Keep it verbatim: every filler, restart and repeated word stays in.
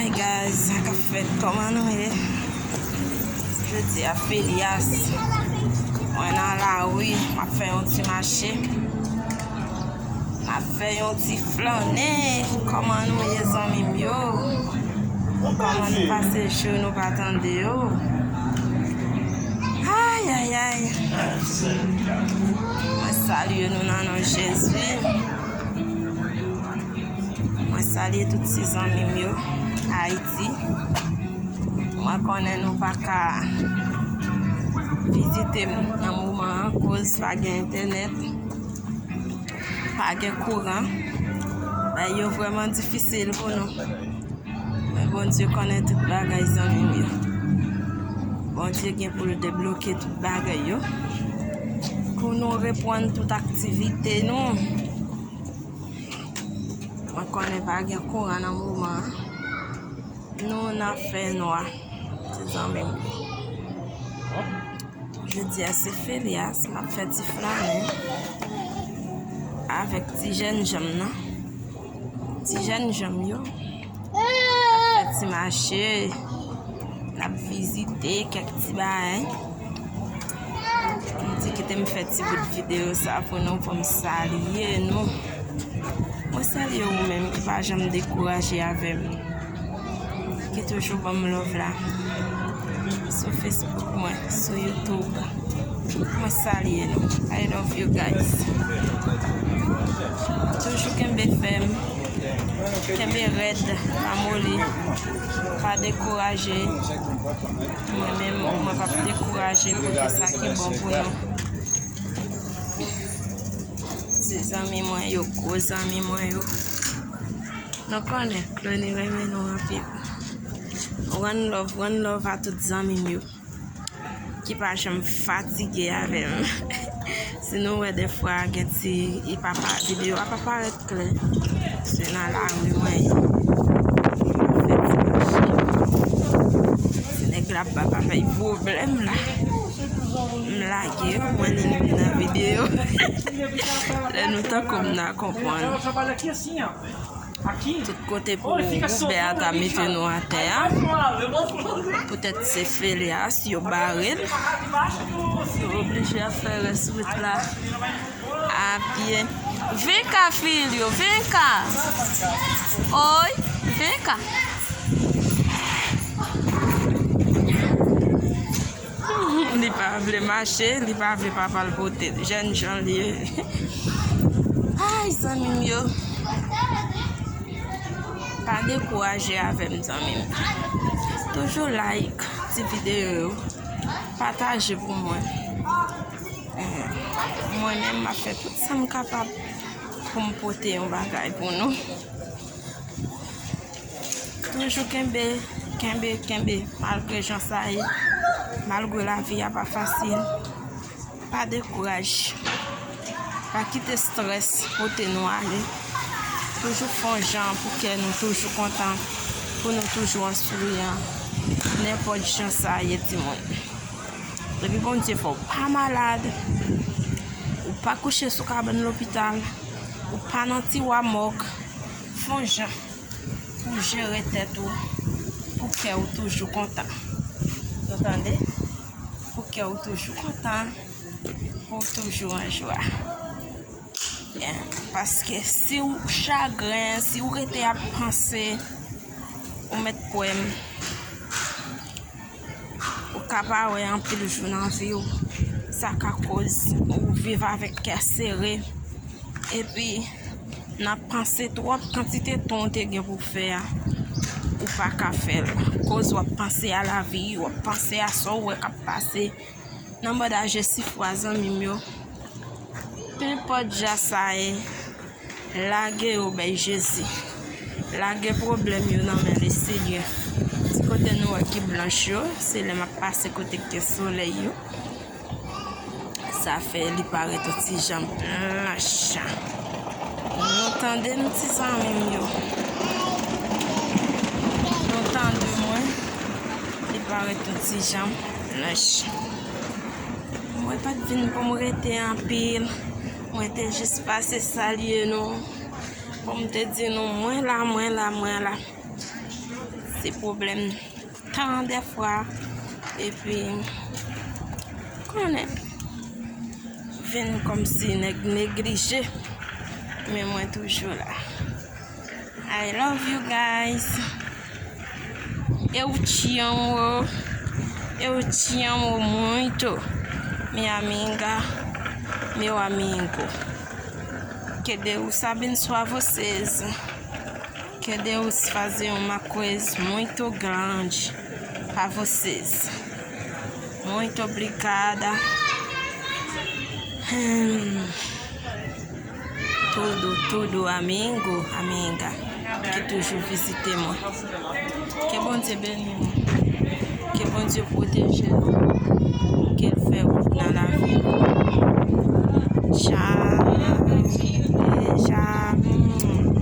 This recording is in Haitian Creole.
Hey guys, sa k ap fèt? Kòman nou ye? Jodi a ferias. Mwen nan lari, m ap fè yon ti mache. M ap fè yon ti flannen. Kòman nou ye, zanmi m yo? Kòman nou pase jou nou pa tande yo? Ay, ay, ay. Mwen salye nou nan non Jezi. Mwen salye tout ti zanmi m yo Ayiti. Mwen konnen nou pa ka vizite m nan moman an, koz pa gen entènèt, pa gen kouran. Bagay yo vrèman difisil pou nou. Men Bondye konnen tout bagay, zanmi m yo. Bondye gen pou l debloke tout bagay yo. Pou nou reprann tout aktivite nou. Mwen konnen pa gen kouran nan moman an. Nou nan fènwa, ti zanmi m. Jodi a se ferias, m ap fè ti flannen avèk ti jènjan m nan. Ti jènjan m yo. N ap fè ti mache. N ap vizite kèk ti bagay. M di kite m fè ti bout videyo sa pou nou, pou m salye nou. Mwen salye ou menm ki pa janm dekouraje avè m, ki toujou ban m love la sou Facebook mwen, sou YouTube. Mwen salye nou. I love you guys. Toujou kenbe fèm, kenbe rèd, pa moli, pa dekouraje. Mwen menm, mwen p ap dekouraje kote sa ki bon pou nou. Se zanmi mwen yo, gwo zanmi mwen yo. Nou konnen, Clony renmen nou anpil. One love, one love a tout zanmi m yo ki pa janm fatige avè m. Si nou wè defwa gen ti, e papa, videyo a pa parèt klè. Se nan lari mwen ye. Fè ti mache. Ti nèg la pa, pa fè pwoblèm la. M lage yo, mwen ni nan videyo. Lè nou tankou m nan konprann. Tout kote pou Roubè a ta mete nou atè a. Poutèt se ferias, yo bare l. Yo oblije ap fè rès wout la a pye. Vin ka, Filio, vin ka. Oy, vin ka. Li pa vle mache, li pa vle papa l pote l. Jènjan li ye. Ay, zanmi m yo. Pa dekouraje avè m, zanmi m. Toujou like ti videyo yo. Pataje pou mwen. Eh, mwen menm, m ap fè tout sa m kapab pou m pote yon bagay pou nou. Toujou kenbe, kenbe, kenbe, malgre jan sa ye, malgre lavi a pa fasil. Pa dekouraje. Pa kite strès pote nou ale. Toujou fè yon jan pou kè nou toujou kontan, pou nou toujou an souriyan. Nenpòt jan sa ye, timoun. Depi Bondye fè w pa malad, ou pa kouche sou kabann lopital, ou pa nan tiwa mòg, fè yon jan pou jere tèt ou, pou kè w toujou kontan. Nou tande? Pou kè w toujou kontan, pou w toujou an jwa. Byen, paske si w chagren, si w rete ap panse, ou mèt kwè m, ou ka pa wè anpil jou nan vi w. Sa ka koz ou viv avèk kè sere. Epi, nan panse twòp kantite tan w te gen pou fè a, ou pa ka fè l. Koz w ap panse a lavi, w ap panse a sa w wè k ap pase. Nan mòd a je sifwa, zanmi m yo. Penpòt jan sa ye, lage yo bay Jezi. Lage pwoblèm yo nan men Lesenyè. Ti kote nou wè ki blanch yo, se lè m ap pase kote k gen solèy yo. Sa fè li parèt yon ti jan blanch. Nou tande m, ti zanmi m yo? Nou tande mwen? Li parèt yon ti jan blanch. Mwen pa t vin pou m rete anpil. Mwen te jis pase salye nou. Pou m te di nou, mwen la, mwen la, mwen la. Pwoblèm tan dèfwa, epi konnen vin kòmsi nèg neglije, men mwen toujou la. I love you guys. Eu te amo, eu te amo muito, minha amiga, meu amigo. Que Deus abençoe vocês. Que Deus faça uma coisa muito grande para vocês. Muito obrigada. Hum. Tudo, tudo, amigo, amiga, que toujou vizite mwen. Ke Bondye beni nou. Ke Bondye pwoteje nou. Ke l fè wout nan lavi nou. Tchao. Tchao.